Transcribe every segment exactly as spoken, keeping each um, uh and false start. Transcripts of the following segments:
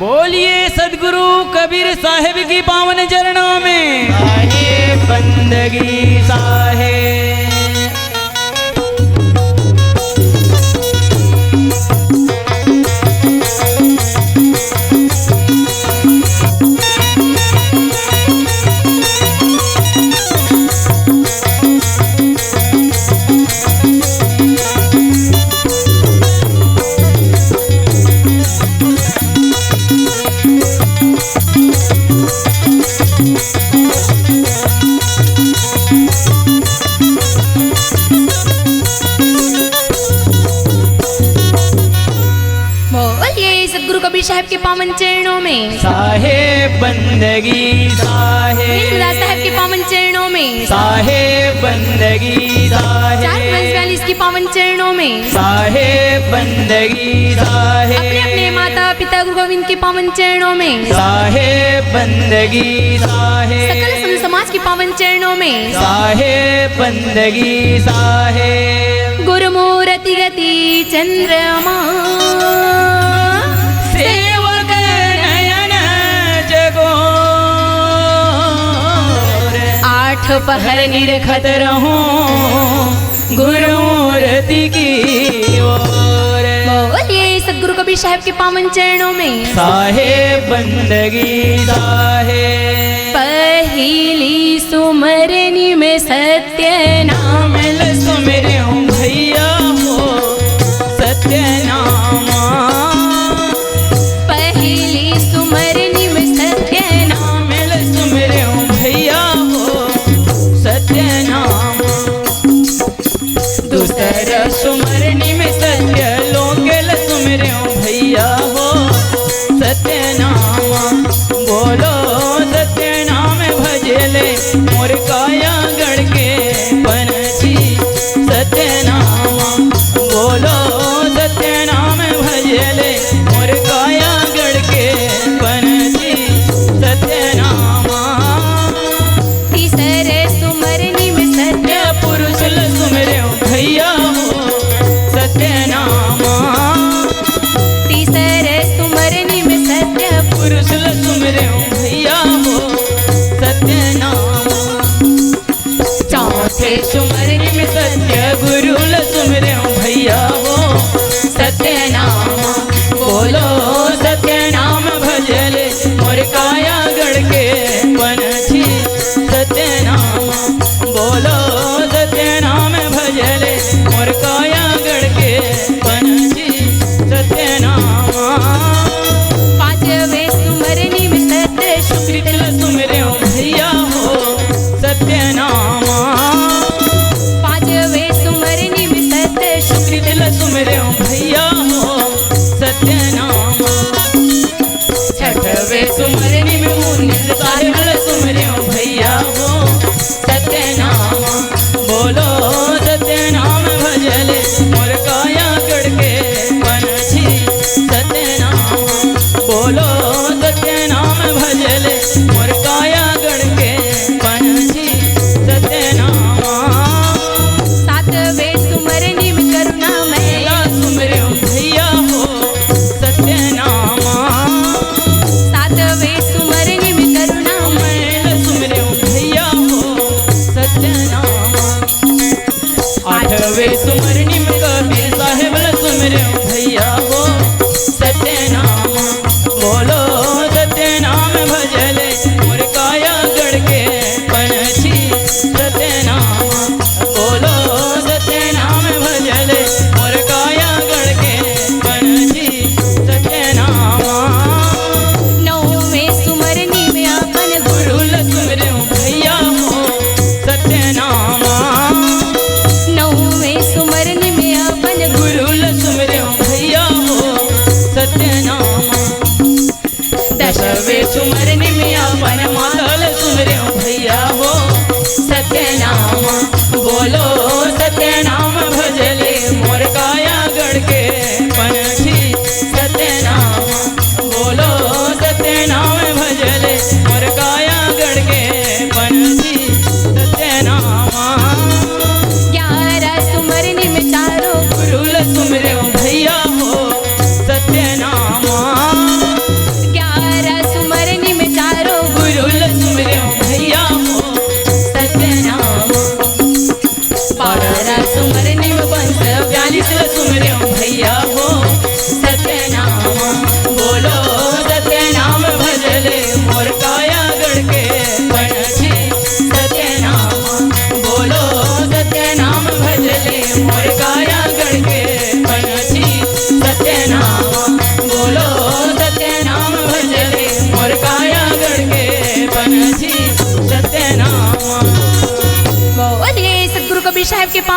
बोलिए सदगुरु कबीर साहेब की पावन चरणों में। साहेब बंदगी साहेब। बोलिए सदगुरु कबीर साहब के पावन चरणों में। साहेब बंदगी साहेब। वीर गुरुदास साहब के पावन चरणों में। साहेब बंदगी साहेब। चार हंस बयालीस के पावन चरणों में। साहेब बंदगी साहेब। अपने अपने माता पिता गुरु गोविंद के पावन चरणों में। साहेब बंदगी साहेब। सकल संत समाज के पावन चरणों में। साहेब बंदगी साहेब। गुरु मूरति गति चंद्रमा। सेवक नयन जगोर। आठ पहर निरखत रहूं गुरु मूरति की ओर। बोलिए सदगुरु कबीर साहब के पावन चरणों में। साहेब बंदगी साहेब। पहली सुमरनी में सत्य नाम ल सुमिरे हूँ भैया हो, सत्य नाम। पहली सुमरनी में सत्य नाम ल सुमिरे हूँ भैया हो, सत्य नाम। दूसर सुमरनी में सत्य लोक ल सुमिरे हूँ भैया हो, सत्य नाम। बोलो सत्य नाम भजले मोर काया गढ़ के पनछी, सत्य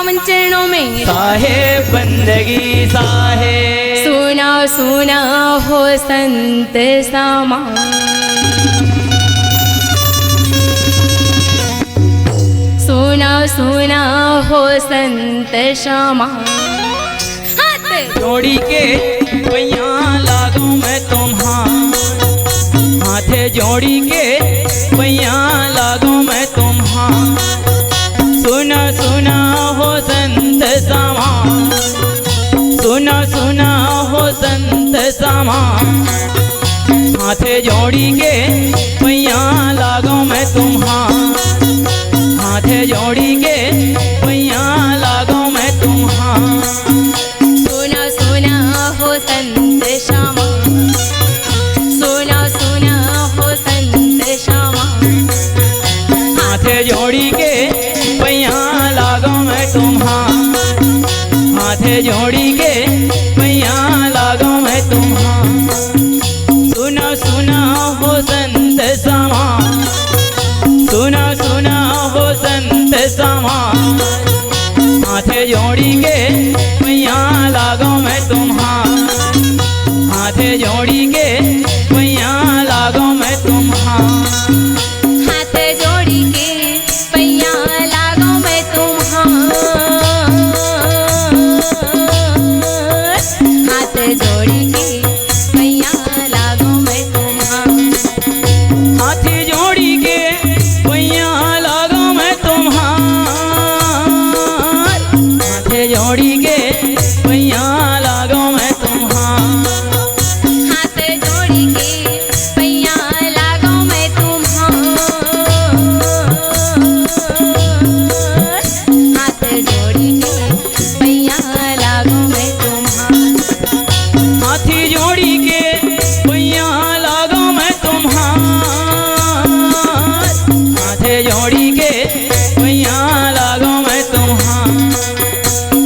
चरणों में। साहेब बंदगी साहेब। सुना सुना हो संत समाज। सुना सुना हो संत समाज। हाथ जोड़ी के पैया लागो मैं तुम्हार। हाथे जोड़ी के पैया लागो मैं तुम्हार। सुना सुना हो संत समाज। सुना सुना हो संत समाज। हाथे जोड़ी के पैया लागो मैं तुम्हार। हाथे जोड़ी के पैया लागो मैं तुम्हार। सुना सुना हो संत समाज। सुना सुना हो संत समाज। हाथे जोड़ी के पैया लागो मैं तुम्हार। हाथे जोड़ी के पैया लागो मैं तुम्हार। सुना सुना हो संत समाज। सुना सुना हो संत समाज। हाथे जोड़ी के पैया लागो मैं तुम्हार। हाथे जोड़ी के पैया लागो मैं तुम्हार। हाथ जोड़ी के पैया लागो मैं तुम्हार। हाथ जोड़ी के पैया लागो मैं तुम्हार। हाथ जोड़ी के पैया लागो मैं तुम्हार। हाथ जोड़ी के पैया लागो मैं तुम्हार। हाथ जोड़ी के पैया लागो मैं तुम्हार। हाथ जोड़ी के पैया लागो मैं तुम्हार। हाथ जोड़ी के पैया लागो मैं तुम्हार। हाथ जोड़ी के पैया लागो मैं तुम्हार।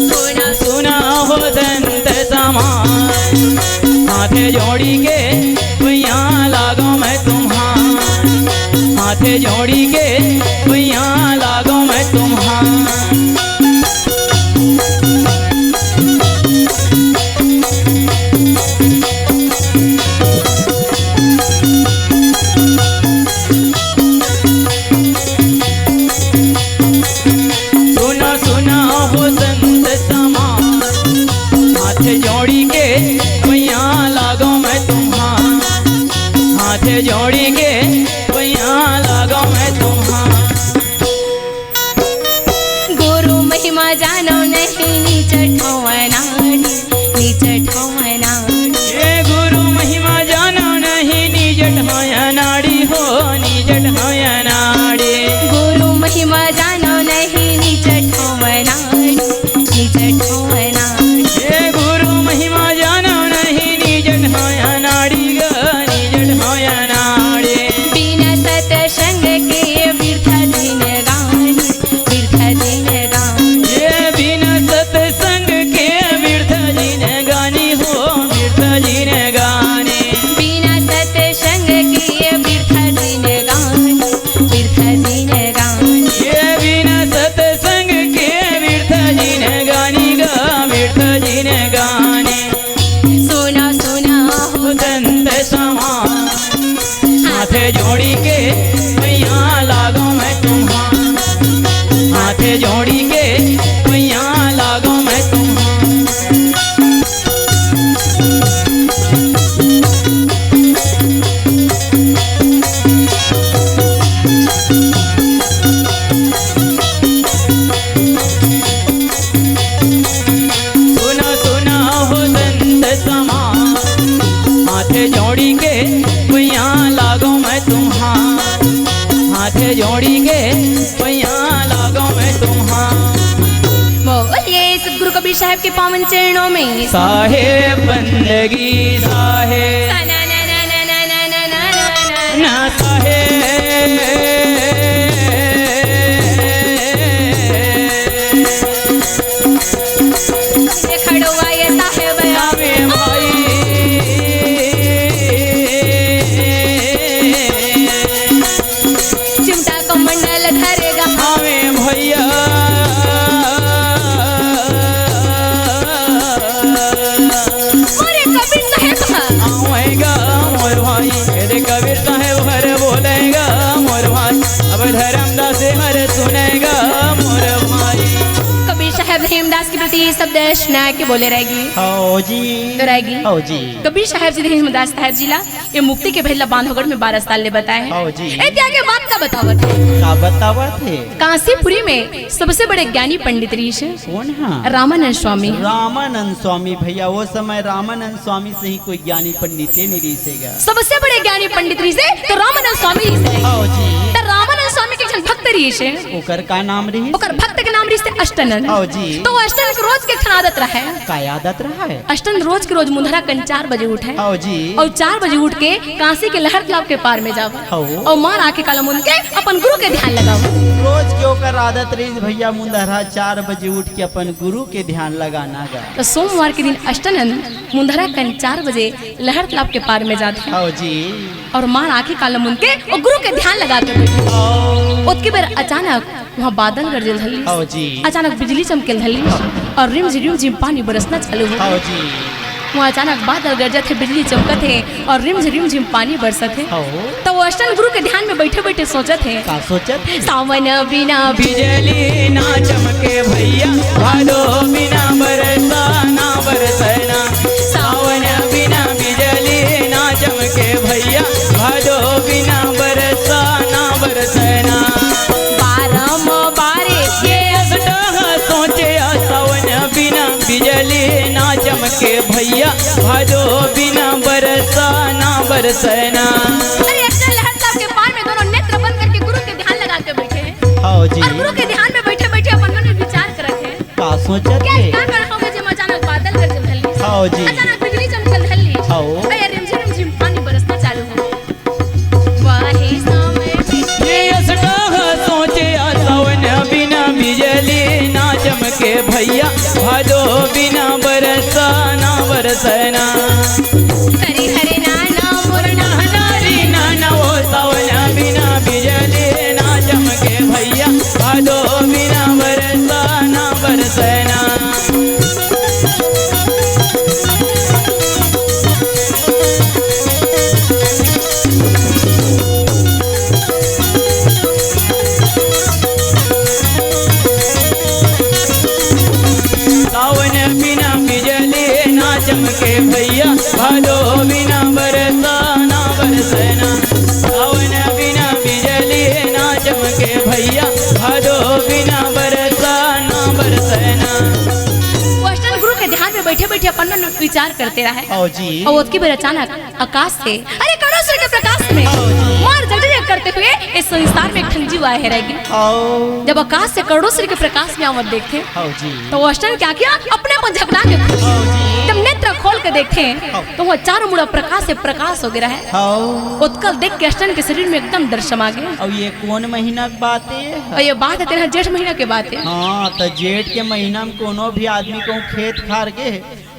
सुना सुना हो संत समाज। हाथ जोड़ी के पैया लागो मैं तुम्हार। हाथ जोड़ी के पैया लागो मैं तुम्हार। सुना सुना हो संत समाज। हाथ जोड़ी के पैया लागो मैं तुम्हार। हाथ जोड़ी के पैया लागो मैं तुम्हार। गुरु महिमा जानो नहीं निज ठौवना, निज ठौवना। ये गुरु महिमा जानो नहीं निज ठौवना हो, निज ठौवना। गुरु महिमा जानो नहीं निज ठौवना, निज ठौवना। ये गुरु महिमा जानो नहीं निज ठौवना ग, निज ठौवना। बिना सत्संग के बिरथा जिनगानी, बिरथा जिनगानी। ये बिना सत्संग के बिरथा जिनगानी हो, बिरथा जिनगानी। बिना सत्संग के बिरथा जिनगानी, बिरथा जिनगानी। ये बिना सत्संग के बिरथा जिनगानी ग, बिरथा जिनगानी। सुना सुना हो संत समाज। हाथ जोड़ी के पैया लागो मैं तुम्हार। हाथ जोड़ी के पैया लागो मैं तुम्हार। सुना सुना हो संत समाज। हाथ जोड़ी के पैया लागो मैं तुम्हार। हाथ जोड़ी के पैया लागो मैं तुम्हार। बोलिए सतगुरु कबीर साहब के पावन चरणों में। साहेब बंदगी साहेब। ना साहेब। ये खड़ो हुआ ये साहेब आवे भाई। चिमटा कमंडल धरेगा। आवे भैया। देश ना के बोले रहेगी। हव जी। तो रहेगी। हव जी। कबीर साहब जी, धीरज दास साहब जी ला ये मुक्ति के भेद ला बांधवगढ़ में बारह साल ले बताए हे। हव जी। ए त्यागे बात का बतावत हे? का बतावत हे? कांसीपुरी में सबसे बड़े ज्ञानी पंडित रहिस हे। कोन हा? रामानंद स्वामी। रामानंद स्वामी भैया, वो समय रामानंद स्वामी सही कोई ज्ञानी पंडित हे नहीं रहिस हे गा। सबसे बड़े ज्ञानी पंडित रहिस हे तो रामानंद स्वामी रहिस हे। हव जी। त रामानंद स्वामी के एक झन भक्त रहिस हे। ओकर का नाम रहिस? ओकर भक्त के नाम रहिस हे अष्टानंद। हव जी। त वो अष्टानंद के रोज के एक ठन आदत रहय। का आदत रहय? अष्टानंद रोज के रोज मुंधरा कन चार बजे उठय। हव जी। अउ चार बजे उठ के कांसी के लहर तालाब के पार में जावय। हव। अउ मार आंखी काला मुंद के अपन गुरु के ध्यान लगावय। रोज के ओकर आदत रहिस भैया, मुंधरा चार बजे उठ के अपन गुरु के ध्यान लगाना गा। त सोमवार के दिन अष्टानंद मुंधरा कन चार बजे लहर तालाब के पार में जाथे। हव जी। अउ मार आंखी काला मुंद के वो गुरु के ध्यान लगा के बइठे। हव। ओतके बेर अचानक वहाँ बादल गरजे ल धर लिस। हव जी। अचानक बिजली चमके ल धर लिस। हव। अउ रिमझिम रिमझिम पानी बरसना चालू हो गे। हव जी। वहाँ अचानक बादल गरजत हे, बिजली चमकत हे अउ रिमझिम रिमझिम पानी बरसत हे। हव। त वो अष्टानंद गुरु के ध्यान में बइठे बइठे सोचत हे। का सोचत हे? सावन बिना बिजली ना चमके भैया, भादो बिना बरसा ना बरसना। सावन बिना बिजली ना चमके भैया, भादो बिना बरसा ना बरसना। बारम बारे ये असटह सोचे, सावन बिना बिजली ना चमके भैया, भादो बिना बरसा ना बरसना। अरे अष्टानंद लहर तालाब के पार में दोनों नेत्र बंद करके गुरु के ध्यान लगा के बइठे हे। हव जी। अउ गुरु के ध्यान में बइठे बइठे अपन मन में विचार करत हे। का सोचत हे? का कारण होगे जेमा अचानक बादल गरजे ल धर लिस? हव जी। अचानक बिजली चमके ल धर लिस। हव। अउ ये रिमझिम रिमझिम पानी बरसना चालू हो गे। वही समय में ये असटह सोचे, सावन बिना बिजली ना चमके भैया, भादो बिना बरसा ना बरसना। हरी हरी नाना मोर नाना रे नाना, वो सावन बिना बिजली ना चमके भैया, भादो बिना बरसा ना बरसना। सावन बिना बिजली ना चमके भैया, भादो बिना बरसा ना बरसना। सावन बिना बिजली ना चमके भैया, भादो बिना बरसा ना बरसना। वो अष्टानंद गुरु के ध्यान में बइठे बइठे अपन मन में विचार करते रहय। हव जी। अउ ओतके बेर अचानक आकाश से, अरे करोड़ों सूर्य के प्रकाश में, हव जी। मार जगजग करते हुए इस संसार में एक ठन जीव आए हे रहेगी। हव। जब आकाश से करोड़ों सूर्य के प्रकाश में आवत देखथे, हव जी। त वो अष्टानंद क्या किया, अपने आप झकना के हव जी। जब नेत्र खोल के देखथे, हव। त वो चारों मुड़ा प्रकाश से प्रकाश हो गे रहय। हव। ओतका ल देख के अष्टानंद के शरीर में एकदम डर समा गे। अउ ये कोन महीना के बात हे? अउ ये बात हे तेरा जेठ महीना के बात हे। हाँ, त जेठ के महीना में कोनो भी आदमी कहूँ खेत खार गे,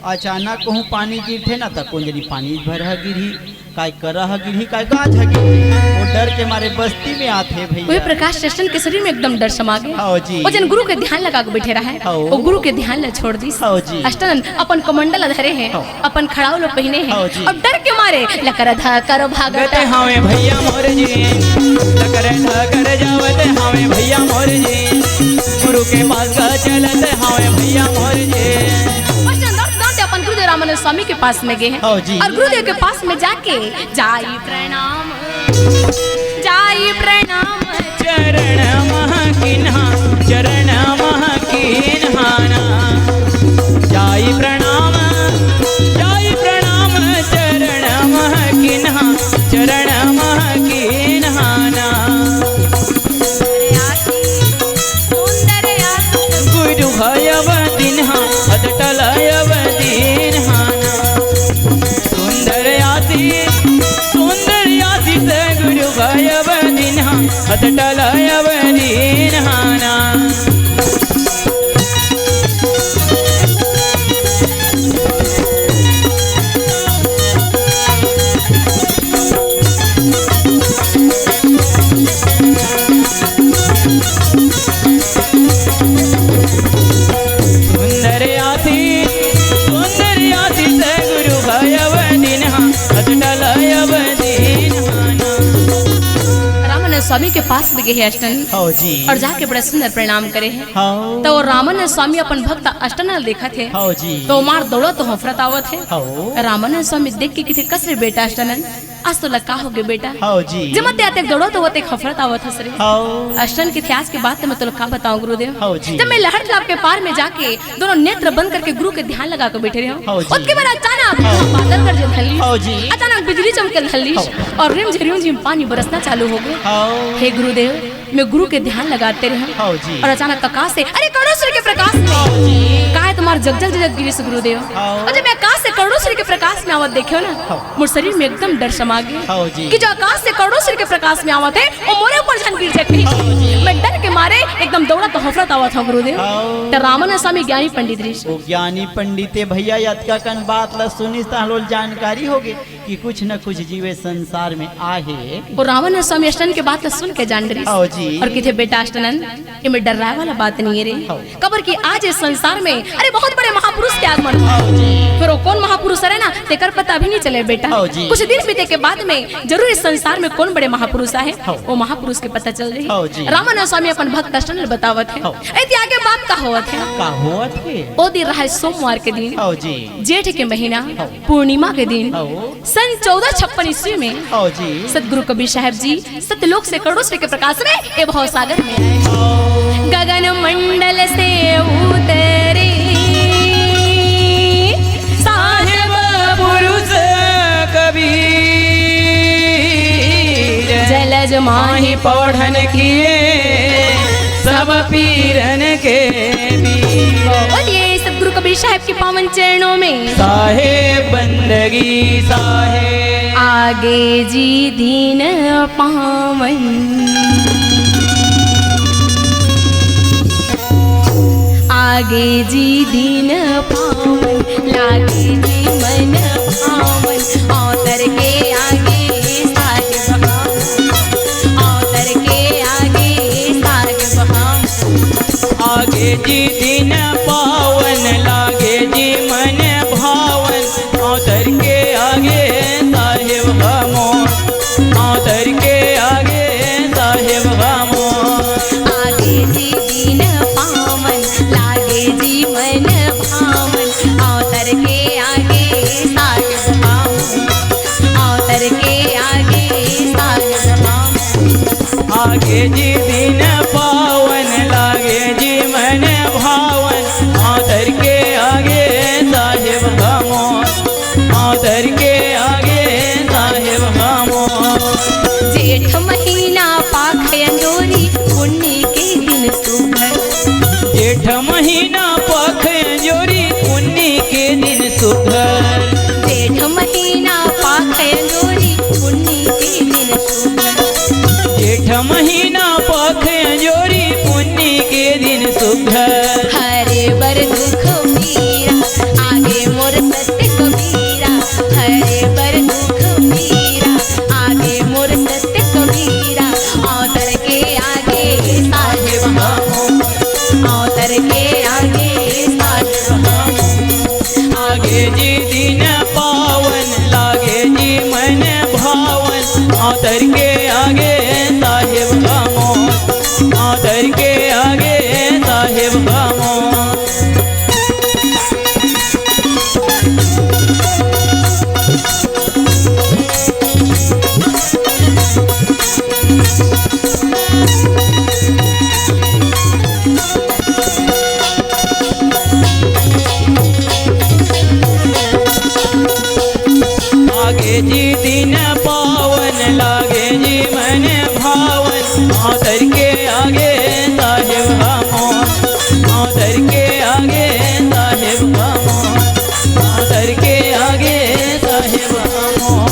अचानक कहूँ पानी गिरथे ना, त कोन जनी पानी भर ह गिरही, काय करा ह गिरही, काय गाछ ह गिरही। वो डर के मारे बस्ती में आथे भैया। वही प्रकाश अष्टानंद के शरीर में एकदम डर समा गे। हव जी। वो जेन गुरु के ध्यान लगा के बइठे रहय, हव। वो गुरु के ध्यान ला छोड़ दिस। हव जी। अष्टानंद अपन कमंडल ला धरे हे, हव। अपन खड़ाऊ ला पहिने हे, हव जी। अउ डर के मारे लकर धकर भागत गते हावे भैया मोर जी, लकर धकर जावत हावे भैया मोर जी, गुरु के पास का चलत हावे भैया मोर जी। अष्टानंद दौड़ते दौड़ते अपन गुरुदेव रामानंद स्वामी के पास में गे हे। हव जी। अउ गुरुदेव के पास में जाके जाई प्रणाम, जाई प्रणाम। चरण मह किन्हा, चरण मह किन्हाना। जाई प्रणाम, जाई प्रणाम, चरण मह किन्हा, चरण मह किन्हाना। सुंदर आशीष, सुंदर आशीष। गुरु भयव दिन्हा, अदटल अयव दिन्हाना। सुंदर आशीष, सुंदर आशीष गुरु भयव दिन्हा, अदटल अयव दिन्हाना। स्वामी के पास में गे हे अष्टन। हव जी। अउ जाके बड़ा सुंदर प्रणाम करे हे। हव। त ओ रामानंद स्वामी अपन भक्त अष्टन ल देखत हे। हव जी। त ओ मार दौड़त हफरत आवत हे। हव। रामानंद स्वामी देख के कहिथे, "कस रे बेटा अष्टन, आज तोला का होगे बेटा? हव जी। जब मैं अतेक दौड़त हवं, अतेक हफरत आवत हस रे।" हव। अष्टन कहिथे, "आज के बात त मैं तोला का बतावं गुरुदेव? हव जी। जब मैं लहर तालाब के पार में जाके दोनों नेत्र बंद करके गुरु के ध्यान लगा के बइठे रहेंव।" हव जी। ओतके बेर अचानक हव। बादल गरजे धर लिस। हव जी। अचानक बिजली चमके धर लिस। हव। अउ रिमझिम रिमझिम पानी बरसना चालू होगे। हव। हे गुरुदेव, मैं गुरु के ध्यान लगाते रहेंव। हव जी। अउ अचानक आकाश से, अरे, करोड़ों सूर्य के प्रकाश में। हव जी। काय तुम्हार जगजग जगत गिरिस गुरुदेव। हव। अउ जब मैं आकाश से करोड़ों सूर्य के प्रकाश में आवत देखेंव ना, हव। मोर शरीर में एकदम डर समा गे। हव जी। कि जो आकाश से करोड़ों सूर्य के प्रकाश में आवत हे, ओ मोरे ऊपर झन गिर जाए कहिके। हव जी। मैं डर के मारे एकदम दौड़त हफरत आवत हंव गुरुदेव। हव। त रामानंद स्वामी ज्ञानी पंडित रिहिस। ओ ज्ञानी पंडित हे भइया, अतका कन बात ला सुनिस त हमला जानकारी होगे कि कुछ न कुछ जीव ए संसार में आहे। ओ रामानंद स्वामी अष्टन के बात ला सुन के जान डरिस। हव जी। अउ कहिथे, "बेटा अष्टन, एमे डर्राय वाला बात नइ हे रे।" हव। काबर कि आज ए संसार में, अरे, बहुत बड़े महापुरुष के आगमन होगे। हव जी। फेर ओ कोन महापुरुष हरे ना, तेकर पता भी नइ चले बेटा। हव जी। कुछ दिन बीते के बाद में जरूर ए संसार में कोन बड़े महापुरुष आहे, हव। ओ महापुरुष के पता चल जाही। हव जी। रामानंद स्वामी अपन भक्त अष्टन ल बतावत हे। हव। अइसे आगे बात का होवत हे? का होवत हे? ओ दिन रहय सोमवार के दिन। हव जी। जेठ के महीना, हव। पूर्णिमा के दिन। हव। सन चौदह छप्पन ईस्वी में हव जी। सतगुरु कबीर साहब जी सतलोक से करोड़ों सूर्य के प्रकाश में ए भवसागर में आए। गगन मंडल से उतरे साहेब पुरुष कबीर, जलज माहि पौढ़न किए सब पीरन के पीर। बोलिए सतगुरु कबीर साहब के पावन चरणों में। साहेब बंदगी साहेब। आगे जी दिन पावन। आगे जी दिन पावन, लागे जी मन भावन। औतर के आगे साहेब हम, औतर के आगे साहेब हम। आगे जी दिन पावन, लागे जी मन भावन। औतर के आगे साहेब हमो, औतर के आगे साहेब हमो। आगे जी दिन पावन, लागे जी मन भावन। औतर के आगे साहेब हमो, औतर के आगे साहेब हमो। आगे जी दिन पावन, लागे जी मन भावन। औतर के आगे साहेब हमो, औतर के आगे साहेब हमो। जेठ महीना पाख अंजोरी, पुन्नी के दिन सुघर। जेठ महीना पाख अंजोरी, पुन्नी के दिन सुघर। जेठ महीना पाख अंजोरी, पुन्नी के दिन सुघर। जेठ महीना पाख अंजोरी, पुन्नी के दिन सुघर। हरे बर दुख पीरा, आगे मोर सत्य कबीरा। हरे बर दुख पीरा, आगे मोर सत्य कबीरा। औतर के आगे साहेब हमो, औतर के आगे साहेब हमो। आगे जी दिन पावन, लागे जी मन भावन। औतर के आगे साहेब हमो, औतर के आगे साहेब हमो। आगे जी दिन पावन, लागे जी मन भावन। औतर के आगे साहेब हमो, औतर के आगे साहेब हमो, औतर के आगे साहेब हमो।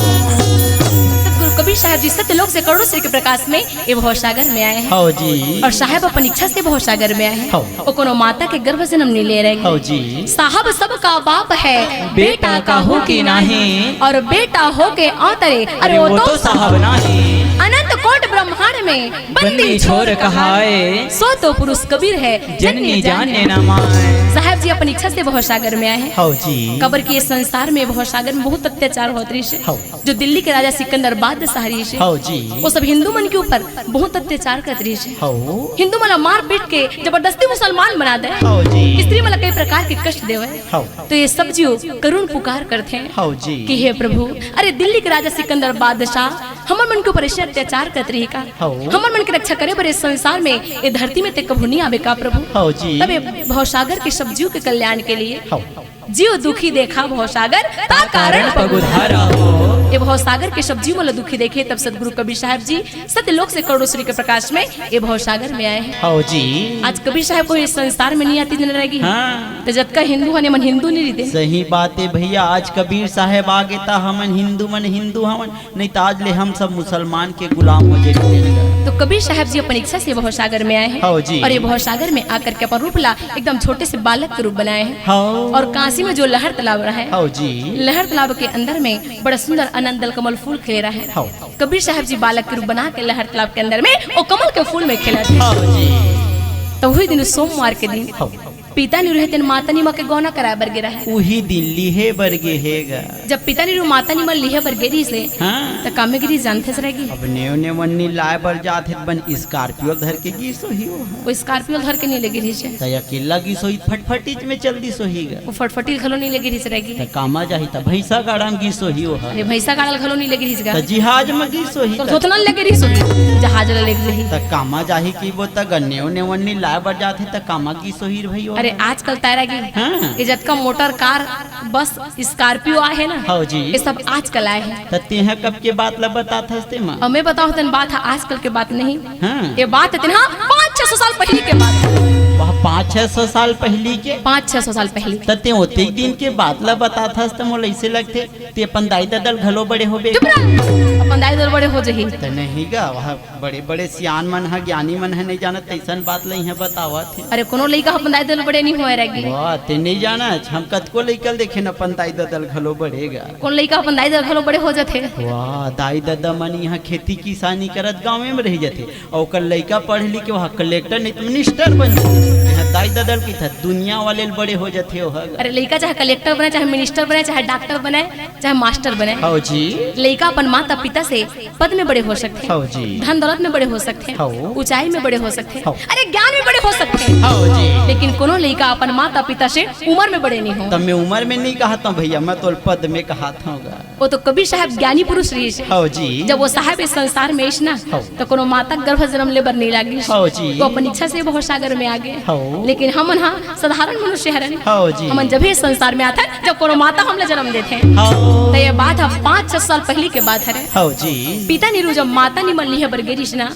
सतगुरु कबीर साहब जी सत्यलोक से करोड़ों सूर्य के प्रकाश में ए भवसागर में आए हैं। हव जी। अउ साहब अपन इच्छा से भवसागर में आए हैं। हव। ओ कोनो माता के गर्भ जन्म नइ ले रहें। हव जी। साहब सबका बाप है, बेटा बेटा काहू काहू की की नाहीं। अउ बेटा होके औतरे, अरे अरे वो वो तो तो साहब नाहीं। अनंत कोट ब्रह्मांड में बंदी छोर कहाए। सो तो पुरुष कबीर है, जननी जाने न माए। साहब जी अपन इच्छा से भवसागर में आए हैं। हव जी। कबर के ये संसार में, भवसागर में बहुत अत्याचार होत रहिस हे। हव। जो दिल्ली के राजा सिकंदर बादशाह रहिस हे, हव जी। वो सब हिंदू मन के ऊपर बहुत अत्याचार करत रहिस हे। हव। हिंदू मन ला मार पीट के जबरदस्ती मुसलमान बना दे। हव जी। स्त्री मन ला कई प्रकार के कष्ट देवे। हव। तो ये सब जीव करुण पुकार करथे हव जी। कि हे प्रभु, अरे दिल्ली के राजा सिकंदर बादशाह हमर मन के ऊपर ऐसे अत्याचार करत रही का? हव। हमर मन के रक्षा करे बर इस संसार में, ये धरती में ते कभू नहीं आवे का प्रभु? हव जी। तब ये भवसागर के सब जीव के कल्याण के लिए हव। जीव दुखी देखा भवसागर, ता कारण पग उधारा हो। ये भवसागर के सब जीव मन ला दुखी देखे, तब सदगुरु कबीर साहब जी सत्यलोक से करोड़ों सूर्य के प्रकाश में ये भवसागर में आए हैं। हव जी। आज कबीर साहब को इस संसार में नहीं आती दिन रहेगी। हाँ। तो जतका हिंदू हन, एमन हिंदू नहीं रहिते। सही बात है भैया, आज कबीर साहब आ गे ता हमन हिंदू मन हिंदू हवन, नहीं तो आज ले हम सब मुसलमान के गुलाम हो जाते। तो कबीर साहब जी अपन इच्छा से भवसागर में आए हैं। हव जी। और ये भवसागर में आकर के अपन रूप ला एकदम छोटे से बालक के रूप बनाए हैं। हव। और काशी में जो लहर तालाब रहा है, हव जी। लहर तालाब के अंदर में बड़ा सुंदर आनंद दल कमल फूल खिले रहा है। हव। कबीर साहब जी बालक के रूप बना के लहर तालाब के अंदर में वो कमल के फूल में खेलत हे। हव जी। तो वही दिन सोमवार के दिन हव। पिता नी रहे तेन माता नीमा के गौना कराए बर गे रहे। उही दिन लिहे बर गे हे गा। जब पिता नी रहे माता नीमा लिहे बर गे रहिस हे, हाँ। त कामे गे रहिस जानथस रहेगी। अब नेव नेवन्नी लाए बर जात हे त बन स्कॉर्पियो धर के गिस होही वो। वो स्कॉर्पियो धर के नहीं ले गे रहिस हे। त अकेला गिस होही, फटफटी में चल दिस होही गा। वो फटफटी घलो नहीं ले गे रहिस रहेगी। त कामा जाही त भैंसा गाड़ा म गिस होही वो ह। अरे भैंसा गाड़ा ल घलो नहीं ले गे रहिस गा। त जिहाज म गिस होही तो त। थोथना ले गे रहिस होही। जहाज ल ले गे रही। त कामा जाही कि वो त गन्ने उन्ने वन्नी लाए बर जात हे त कामा गिस होही रे भई वो ह। अरे आजकल तैरा गे। हाँ। ये जतका मोटर कार बस स्कॉर्पियो आए हे ना। हव जी। ये सब आजकल आए हे। त तेहा कब के बात ल बतात हस ते म? अब मैं बताओ तन बात है आजकल के बात नहीं। हाँ। ये बात है तेन हाँ पाँच छह सौ साल पहले के बात है। वाह, पाँच छह सौ साल पहली के? पाँच छह सौ साल पहले। त ते ओतेक दिन के बात ल बतात हस त मोला ऐसे लगथे ते अपन दाई ददा ल घलो बड़े होबे। चुप रह। अपन दाई ददा ल बड़े हो जही। त नहीं गा, वह बड़े बड़े सियान मन ह, ज्ञानी मन ह नहीं जानत तैसन बात ल इहाँ बतावत हे। अरे कोनो लइका अपन दाई ददा ल बड़े नहीं होए रहेगी। वाह, ते नहीं जानत, हम कतको लइका ल देखे न अपन दाई ददा ल घलो बड़े गा। कोन लइका अपन दाई ददा घलो बड़े हो जाथे। वाह, दाई ददा मन इहाँ खेती किसानी करत गाँवे में रह जाथे, अउ ओकर लइका पढ़ लिख के वहाँ कलेक्टर नहीं तो मिनिस्टर बन जाथे। इहाँ दाई ददा ल किथा दुनिया वाले ल बड़े हो जाथे ओह। अरे लइका चाहे कलेक्टर बने, चाहे मिनिस्टर बने, चाहे डॉक्टर बने, चाहे मास्टर बने, हव जी। लइका अपन माता पिता से पद में बड़े हो सकथे, हव जी। धन दौलत में बड़े हो सकथे, हव। ऊंचाई में बड़े हो सकथे, हव। अरे ज्ञान में बड़े हो सकथे, हव जी। लेकिन कोनो लइका अपन माता पिता से उम्र में बड़े नहीं हो। तब मैं उम्र में नहीं कहत हूँ भैया, मैं तो पद में कहत हूँ गा। वो तो कबीर साहब ज्ञानी पुरुष रहिस हे। हव जी। जब वो साहब इस संसार में आइस ना, हव। तो कोनो माता गर्भ जन्म ले बर नहीं लागिस। हव जी। वो अपन इच्छा से भवसागर में आ गे। हव। लेकिन हमन हा साधारण मनुष्य हरन। हव जी। हमन जब भी इस संसार में आथन, जब कोनो माता हमला जन्म देथे। हव। तो ये बात ह पाँच छह साल पहली के बात हरे। हव जी। पिता नी रहे जब माता नी मन लिहे बर गे रहिस ना,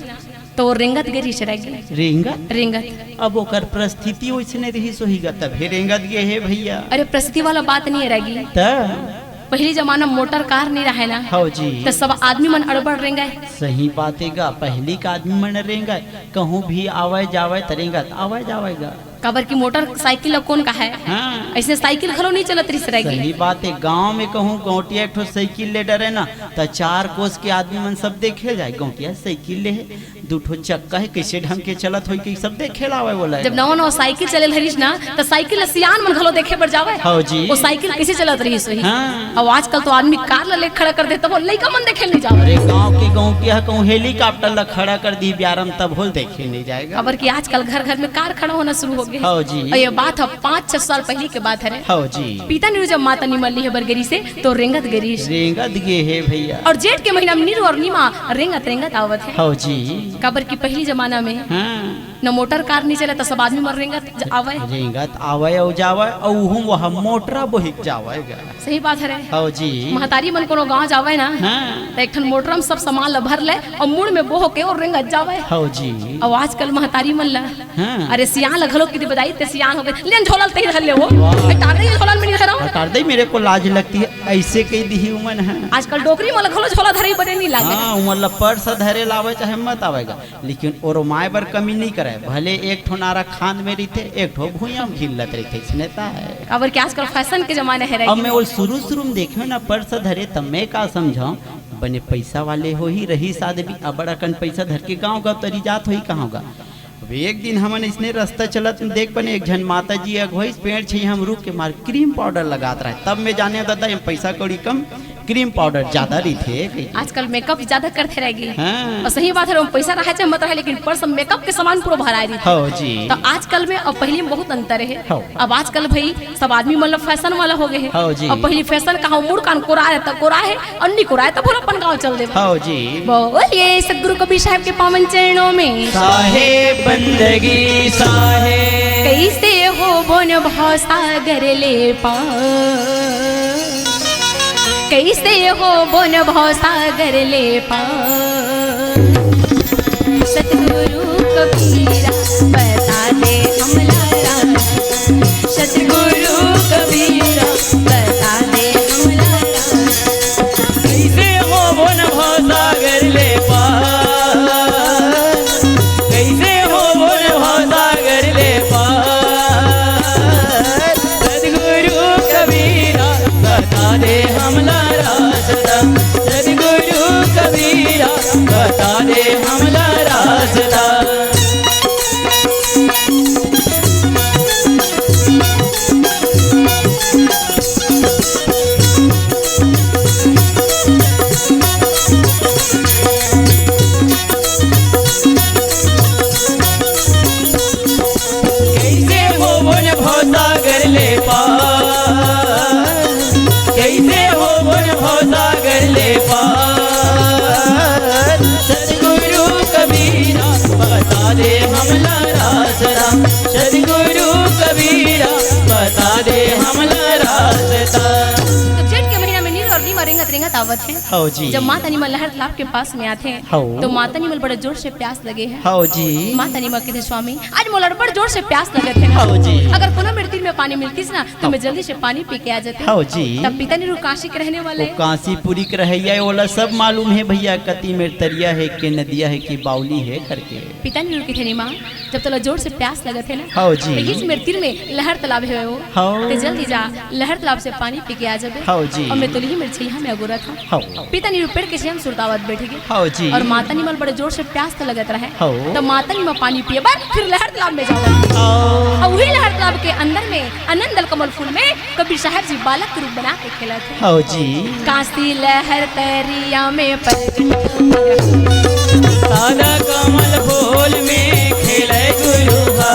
तो वो रेंगत गे रहिस रहेगी। रेंगत? रेंगत। अब ओकर परिस्थिति वैसने रहिस होही गा, तभे रेंगत गे हे भैया। अरे परिस्थिति वाला बात नहीं रहेगी। त? पहली जमाना मोटर कार नहीं रहे ना। हव जी। त सब आदमी मन अड़बड़ रेंगे। सही बात हे गा, पहली का आदमी मन रेंगे, कहूँ भी आवे जावे त रेंगत आवे जावे गा। काबर कि मोटरसाइकिल ल कोन कहाय? हाँ। अइसने साइकिल घलो नहीं चलत रहिस रहेगी। सही बात हे, गाँव में कहूँ गौंटिया एक ठो साइकिल ले डरे ना, त चार कोस के आदमी मन सब देखे जाए, गौंटिया साइकिल ले हे, दू ठो चक्का हे, कइसे ढंग के चलत होही, कइसे सब देखे ला आवय ओला। जब नवा नवा साइकिल चले ल धरिस ना, त साइकिल ल सियान मन घलो देखे बर जावय। हव जी। वो साइकिल कइसे चलत रहिस होही? हाँ। अउ आजकल तो आदमी कार ल लेके खड़ा कर देथे, तभो लइका मन देखे ल नहीं जावय। अरे गाँव के गौंटिया कहूँ हेलीकॉप्टर ल खड़ा कर दिही बियारा म, तभो ल देखे नहीं जाय गा। काबर कि आजकल घर घर में कार खड़ा होना शुरू हो गे। हव जी। अउ ये बात ह पाँच छह साल पहली के बात हरे। हव जी। पिता नी रहे जब माता नी मन लिहे बर गे रहिस हे, तो रेंगत गे रहिस। रेंगत गे हे भैया। अउ जेठ के महीना में नीरू अउ नीमा रेंगत रेंगत आवत हे। हव जी। काबर कि पहली जमाना में हाँ। न मोटर कार नहीं चले, त सब आदमी मन रेंगत ज-, आवय। रेंगत आवय अउ जावय, अउ उहू वह मोटरा बोहिक जावय गा। सही बात हरे। हव जी। महतारी मन कोनो गाँव जावय ना, हाँ। त एक ठन मोटरा म सब सामान ल भर ले अउ मुड़ में बोह के अउ रेंगत जावय। हव जी। अउ आजकल महतारी मन ल, हाँ। अरे सियान ल घलो किती बजाही, ते सियान हो गे, लेन झोला ल तही धर ले वो। वाह। ए, टार दे झोला ल मैं नहीं धरंव। हटा दे, मेरे को लाज लगती है, अइसे कहि दिही उमन ह। आजकल डोकरी मन ल घलो झोला धरे बने नहीं लागे। हाँ, उमन ल पर्स धरे ल आवय चाहे मत आवय गा। लेकिन ओरमाए बर कमी नहीं करय, भले एक ठो नारा खांद में रहिथे, एक ठो भुइयां में घिल्लत रहिथे, अइसने त हे। काबर कि आजकल फैशन के जमाना हरे। अब मैं वो शुरू शुरू में देखे ना पर्स धरे, तब मैं का समझंव, बने पैसा वाले होही, रहिस आदमी, अबड़ अकन पैसा धर के गाँव गाँव तरी जात होही, कहाँ गा। अब एक दिन हमन इसने रास्ता चलत में देख बने एक झन माता जी अगोइस पेड़ छइहा में रुक के मार क्रीम पाउडर लगात रहे। तब मैं जाने दादा, ये पैसा कौड़ी कम, क्रीम पाउडर ज्यादा रहिथे कहिके। आजकल मेकअप ज्यादा करथे रह गे। हाँ। और सही बात है, पैसा रहे चाहे मत रहे, लेकिन पर्स में मेकअप के सामान पूरा भराए रहिथे। हव जी। तो आजकल में और पहली में बहुत अंतर है। हव। अब आजकल भाई सब आदमी मतलब फैशन वाला हो गए हैं। हव जी। अब पहली फैशन कहाँ, मुड़ कान कोरा है तब कोरा है, और नहीं कोरा है तब बोला अपन गाँव चल दे। हव जी। बोलिए सतगुरु कबीर साहब के पावन चरणों में। साहेब बंदगी साहेब। कैसे हो बोन भव सागर ले पार, कैसे हो बोन भव सागर ले पार। सतगुरु कबीरा बता दे हमला राह। सतगुरु कबीरा बता दे हमला राह। कैसे हो बोन भव सागर ले पार, कैसे हो बोन भव सागर ले पार। सतगुरु कबीरा बता दे हमला रास्ता, सतगुरु कबीरा बता दे हमला रास्ता। कैसे हो बोन भव सागर ले पार, कैसे हो बोन भव सागर ले पार। सतगुरु कबीरा बता दे हमला रास्ता, सतगुरु कबीरा बता दे हमला रास्ता। तो जेठ के महीना में नील और नीमा रेंगत रेंगत आवत हे। हव जी। जब माता नीमा लहर तालाब के पास में आथे, हव। तो माता नीमा ल बड़ा जोर से प्यास लगे हे। हव जी। माता नीमा कहिथे, स्वामी, आज मोला बड़ जोर से प्यास लगत हे। हव जी। अगर कोनो मेर तीर में पानी मिलतिस ना, तो मैं जल्दी से पानी पी के आ जाते। हव जी। तब पिता नीरू काशी के रहने वाले। वो काशीपुरी के रहइया हे, ओला सब मालूम हे भैया, कति मेर तरिया हे, के नदिया हे, के बावली हे करके। पिता नीरू कहिथे, नीमा, जब तोला जोर से प्यास लगत हे ना, हव जी। तो इहीच मेर तीर में लहर तालाब हे वो। हव। ते जल्दी जा, लहर तालाब से पानी पी के आ जाबे। हव जी। और मैं तोला इही मेर छइहा में अगोरत हँव। हव। पिता नीरू पेड़ के छइहा में सुरतावत बइठ गे। हव जी। और माता नीमा ल बड़े जोर से प्यास तो लगत रहे। हव। तो माता नीमा पानी पिए बर फिर लहर तालाब में जावत हे। हव। और वही लहर तालाब के अंदर में आनंद कमल फूल में कबीर साहब जी बालक के रूप बना के खेलत हे। हव जी। काशी लहर तरिया में प्रगट हुआ। सादा कमल फूल में खेले गुरु हा।